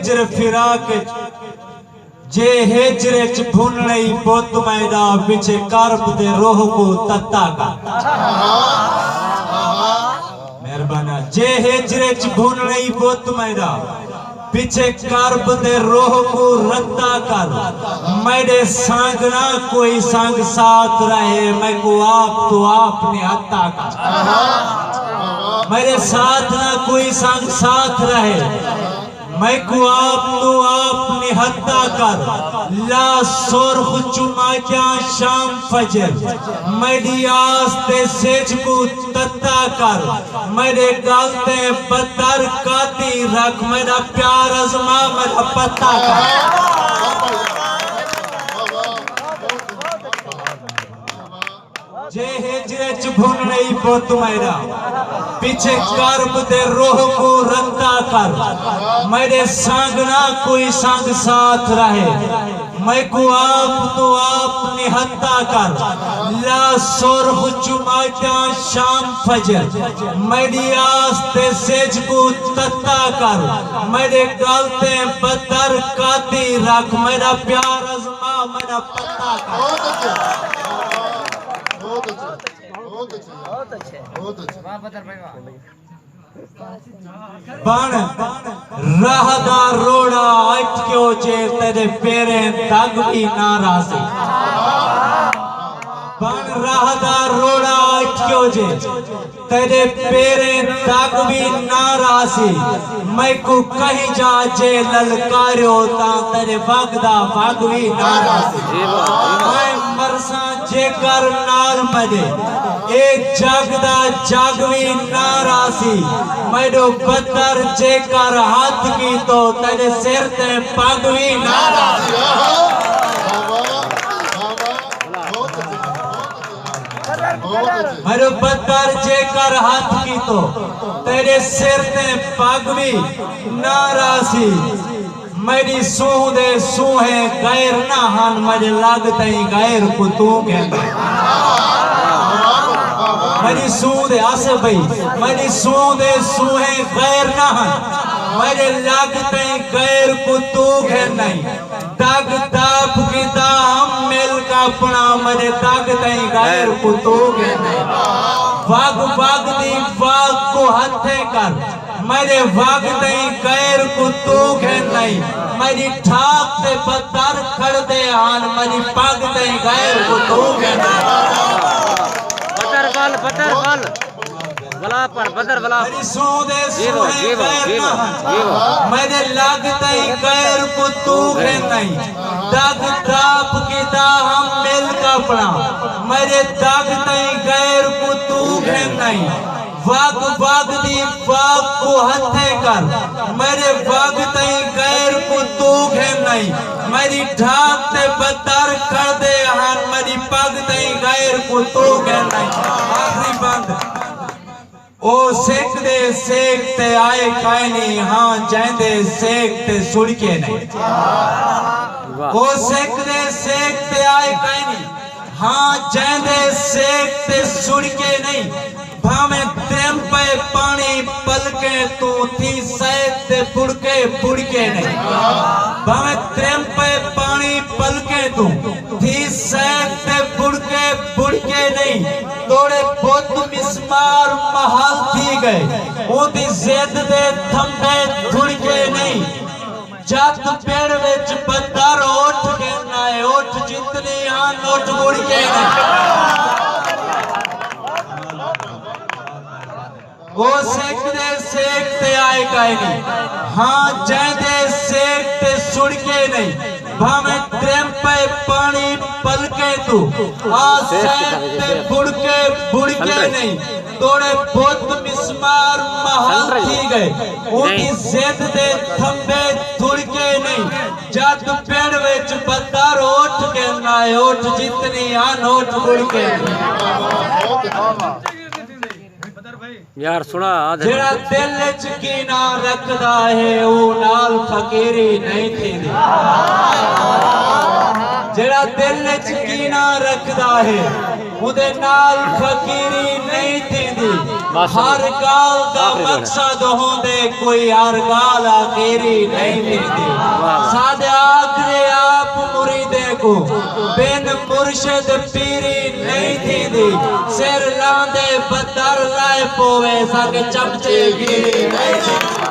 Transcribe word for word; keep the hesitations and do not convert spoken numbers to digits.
ہجر فراق اچ، جے ہجر اچ بھنڑئی بت میݙا، پچھے کرب دے روح کوں تتا کر۔ مہرباناں، جے ہجر اچ بھنڑئی بت میݙا، پچھے کرب دے روح کوں رتا کر۔ میݙے سانگنا کوئی سانگ ساتھ رہے، میکوں آپ توں آپ نہتا کر۔ میݙے ساتھ نہ کوئی سانگ ساتھ رہے، میکوں آپ توں آپ نہتا کر۔ لا سرخ چماٹیاں شام فجر، میݙی آس دے سجھ کوں تتا کر۔ میݙے ڳل تے بدر کاتی رکھ، میݙا پیار ازما، میݙا پتا کر۔ جے ہجر اچ بھنڑئی بت میݙا، پچھے کرب دے روح کوں رتا کر۔ میݙے سانگنا کوئی سانگ ساتھ رہے، میکوں آپ توں آپ نہتا کر۔ لا سرخ چماٹیاں شام فجر، میݙی آس دے سجھ کوں تتا کر۔ میݙے ڳل تے بدر کاتی رکھ، میݙا پیار ازما، میݙا پتا کر۔ بہت اچھے، بہت اچھے، بہت اچھے، بہت اچھے۔ بݨ راہ دا روڑا اٹکیو جے، تیݙے پیریں دڳ وی نہ راہسی۔ بݨ راہ دا روڑا اٹکیو جے، تیݙے پیریں دڳ وی نہ راہسی۔ میکوں کہیں جا جے للکاریو، تاں تیݙے وڳ دا وڳ وی نہ راہسی۔ میں مرساں جیکر نال میݙے، اے جڳ دا جڳ وی نہ راہسی۔ میݙو بدر جیکر ہتھ کیتو، تیݙے سر تے پڳ وی نہ راہسی۔ میݙو بدر جیکر ہتھ کیتو، تیݙے سر تے پڳ وی نہ راہسی۔ میݙی سونہہ دے سونہے غیر نہ ہن، میݙے لڳ تئیں غیر کوں توں گھن۔ میݙی سونہہ دے، آصف بھائی، میݙی سونہہ دے سونہے غیر نہ ہن، میݙے لڳ تئیں غیر کوں توں گھن نئیں۔ دڳ داپ کیتا ہم مل کا اپݨا، میݙے دڳ تئیں غیر کوں توں گھن نئیں۔ وڳ وڳ دی واڳ کوں ہتھیں کر، میݙے وڳ تئیں غیر کوں توں گھن نئیں۔ میݙی ٹھاک تے بدر کھڑدے ہن، میݙی پڳ تئیں غیر کوں توں گھن نئیں۔ بدر ول، بدر ول۔ ولا پر، بدر ولا پر۔ میݙی سونہہ دے جیوو، سونہے جیوو، غیر جیوو، نہ ہن۔ جیوو۔ میݙے لڳ تئیں غیر کوں توں گھن نئیں۔ دڳ داپ کیتا ہم مل کا اپݨا، میݙے دڳ تئیں غیر کوں توں گھن نئیں۔ وڳ وڳ دی واڳ کوں ہتھیں کر، میݙے وڳ تئیں غیر کوں توں گھن نئیں۔ میݙی ٹھاک تے بدر کھڑدے ہن، میݙی پڳ تئیں غیر کوں توں گھن نئیں۔ آخری بند۔ او سک دے سیک تے آئے کائنی، ہاں جیندے سیک تے سڑکے نئیں۔ واہ۔ او سک دے سیک تے آئے کائنی، ہاں جیندے سیک تے سڑکے نئیں۔ بھاویں ترم پئے پاݨی پلکیں توں، تھی سید تے بڑکے بڑکے نئیں۔ بھاویں ترم پئے پاݨی پلکیں توں، تھی سید تے بڑکے بڑکے نئیں۔ توڑے بت مسمار محل تھی ڳئے، اوندی ضد دے تھمبے تھڑکے نئیں۔ جت پڑ وچ بدر اٹھ گھن آئے، اٹھ جتنی ہن، اٹھ مڑ کے نئیں۔ او سک دے سیک تے آئے کائنی، ہاں جیندے سیک تے سڑکے نئیں۔ بھاویں ترم پئے پاݨی پلکیں توں، آ سید تے بڑکے بڑکے نئیں۔ توڑے بت مسمار محل تھی ڳئے، اوندی ضد دے تھمبے تھڑکے نئیں۔ جت پڑ وچ بدر اٹھ گھن آئے، اٹھ جتنی ہن، اٹھ مڑ کے نئیں۔ یار سݨا آدھے۔ جیڑھا دل اچ کینہ رکھدا ہے، او نال فقیری نئیں تھیندی۔ جیڑھا دل اچ کینہ رکھدا ہے، اوندے نال فقیری نئیں تھیندی۔ ہر ڳالھ دا مقصد ہوندے، کوئی ہر ڳالھ آخری نئیں تھیندی۔ ساݙے آکھدے آپ مریدیں کوں بن مرشد پیری نئیں تھیندی۔ سر لاندے بدر لائے پووے، ساکوں چمچے گیری نئیں تھیندی۔